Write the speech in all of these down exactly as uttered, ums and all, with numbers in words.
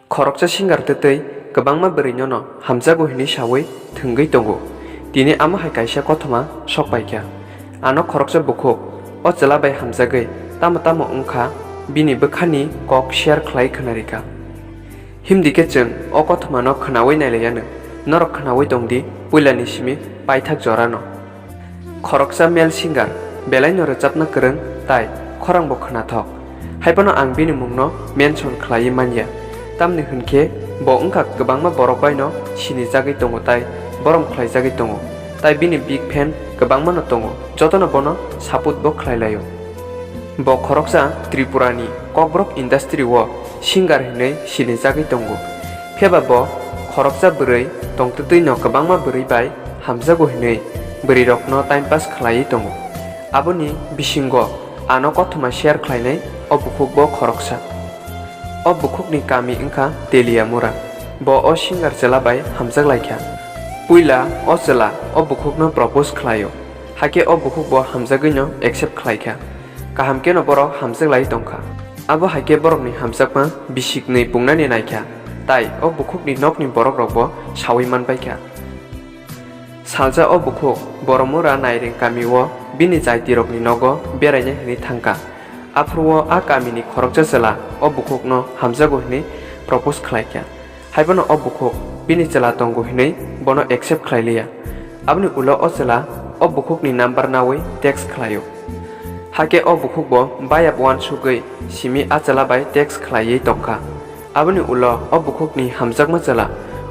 Khoroksa singer twtwi kwbangma bwrwino no hamjago hinwi sawi thwngwi tongo. Tini amo hai kaisa kothoma sok paikha. Ano khoroksa bukhuk o chwla bai hamjagwi tamo tamo wngkha bini bwkhani kok share khlai khwnarikha. Himdi khe chwng o kothomano khwnawi nailaiyanw, norok khwnawi tongdi puilani simi paithak jorano. Khoroksa male singer, belaino rwchapna kwrwng tai khorangbo khwnathok. Haiphano ang bini mungno mention khlaiwi manya, tamni hwnkhe bo wngkha kwbangma borok baino sinijagwi tongo tai borom khlaijagwi tongo, tai bini big fan kwbangmano tongo, jotono bono support bo khlai laio. Bo khoroksa Tripurani Kokborok industry o singer hinwi sinijagwi tongo. Phiyaba bo khoroksa bwrwi tongtwtwino kwbangma bwrwi bai hamjago hinwi bwrwirokno time pass khlaiwi tongo. Aboni bisingo ano kothoma share khlainai o bukhukbo khoroksa. O bukhukni kami wngkha Teliamura. Bo o singer chwla bai hamjak laikha. Puila o chwla o bukhukno propose khlaio. Hakhe o bukhukbo hamjagwino accept khlaikha. Kaham kheno borok hamjak lai tongkha. Abo hai khe borokni hamjakma bisiknwi pungnani naikha, tai o bukhukni nokni borokrokbo saui manpaikha. Salsa o bukhuk Boromura Naireng kamio bini jaitirokni nogo beraina hinwi thangkha. Aphuru o a kamini khoroksa chwla o bukhukno hamjago hinwi propose khlaikha. Haiphano o bukhuk bini chwla tongo hinwi bono accept khlai liya. Aboni ulo o chwla o bukhukni number nawi text khlaio. Hakhe o bukhukbo bayap uansugwi simi a chwla bai text khlaiwi tongkha. Aboni ulo o bukhukni hamjakma chwla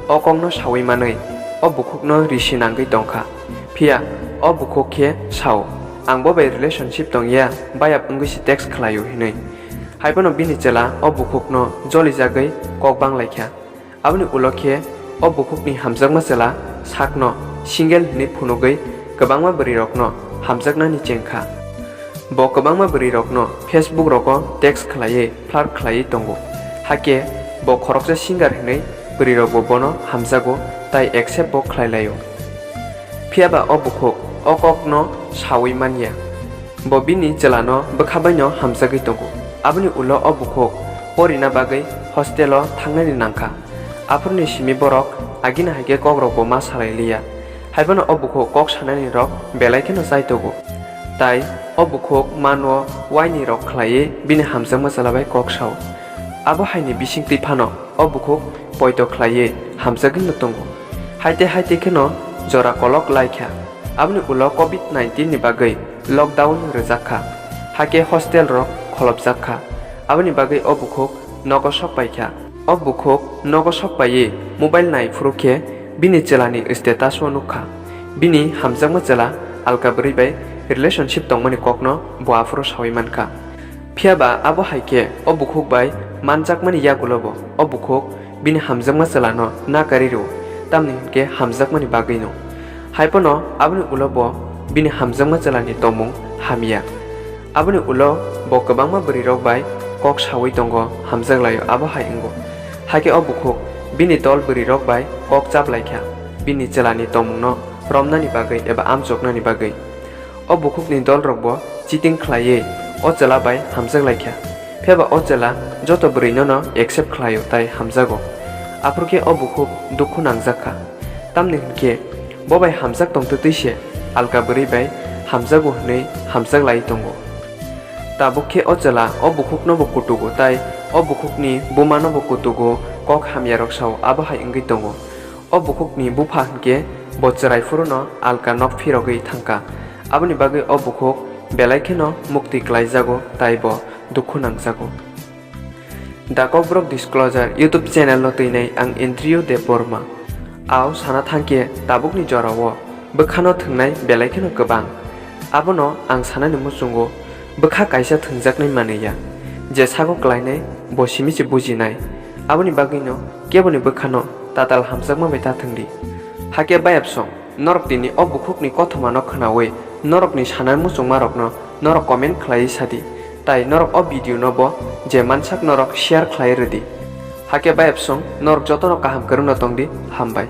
o kokno saui manwi o bukhukno risi nangwi tongkha. Phiya o bukhuk khe sao, "Ang bo bai relationship tongya, bayap wngwi se text khlaio," hinwi. Haiphano bini chwla o bukhukno jolijagwi kok bang laikha. Aboni ulo khe o bukhukni hamjakma chwla sakno single hinwi phunugwi kwbangma bwrwirokno hamjaknani chengkha. Bo kwbangma bwrwirokno Facebook rogo text khlaiwi flirt khlaiwi tongo. Hakhe bo khoroksa singer hinwi bwrwirokbo bono hamjago tai accept bo khlai laio. Phiyaba o bukhuk o kokno saui manya. Bo bini chwlano bwkha baino hamjagwi tongo. Aboni ulo o bukhuk porina bagwi hostel-o thangnani nangkha. Aphuruni simi borok agini hai khe kokrokbo ma salai liya. Haiphano o bukhuk kok sanani rok belai kheno chaitogo. Tai o bukhuk mano waini rok khlaiwi bini hamjakma chwla bai kok sao. Abo haini bisingtwi phano o bukhuk poito khlaiwi hamjagwino tongo. Haite haite kheno jora kolok lai kha. Aboni ulo covid nineteen ni bagwi lockdown rwjak kha. Hakhe hostel rok kholopjak kha. Aboni bagwi o bukhuk nogo sok pai kha. O bukhuk nogo sok paiwi mobile nai phuru khe bini chwlani status o nuk kha. Bini hamjakma chwla alka bwrwi bai relationship tongmani kokno bo aphuru saui man kha. Phiyaba abo hai khe o bukhuk bai manjakmani yagulobo o bukhuk bini hamjakma chwlano nakari rw, tamni hwn khe hamjakmani bagwino. Haiphano aboni ulo bo bini hamjakma chwlani tongmung hamya. Aboni ulo bo kwbangma bwrwirok bai kok saui tongo, hamjak laio, abo hai wngo. Hakhe o bukhuk bini dol bwrwirok bai kok chap lai kha, bini chwlani tongmungno romnani bagwi eba amchoknani bagwi. O bukhukni dolrokbo cheating khlaiwi o chwla bai hamjak lai kha. Phiyaba o chwla joto bwrwinono accept khlaio tai hamjago. Aphuru khe o bukhuk dukhu nangjak kha. Tamni hwn khe bo bai hamjak tongtwtwi se alka bwrwi bai hamjago hwnwi hamjak lai tongo. Tabuk khe o chwla o bukhuknobo kutugo tai o bukhukni bumanobo kutugo, kok hamyarok sao, abo hai wngwi tongo. O bukhukni bupha hwnkhe bo chwrai phuruno alka nok phirogwi thangkha. Aboni bagwi o bukhuk belai kheno mukti klaijago tai bo dukhu nangjago. The Kokborok Disclosure YouTube channel no twinai ang Andrew Debbarma. Ao sana thangkhe tabukni jorao bwkhano thwngnai belai kheno kwbang. Abono ang sanani muchungo bwkha kaisa thwngjaknai manwi ya. Je sago klainai bo simi se bujinai. Aboni bagwino keboni bwkhano tatal hamjakma bai ta thwngdi. Hakhe bayapsong, norok tini o bukhukni kothomano khwnawi norokni sanai muchungmarokno norok comment khlaiwi sadi, tai norok o video no bo je mansak norok share khlai rwdi. Hakhe bayapsong, norok jotono kaham kwrwngno tongdi, hambai.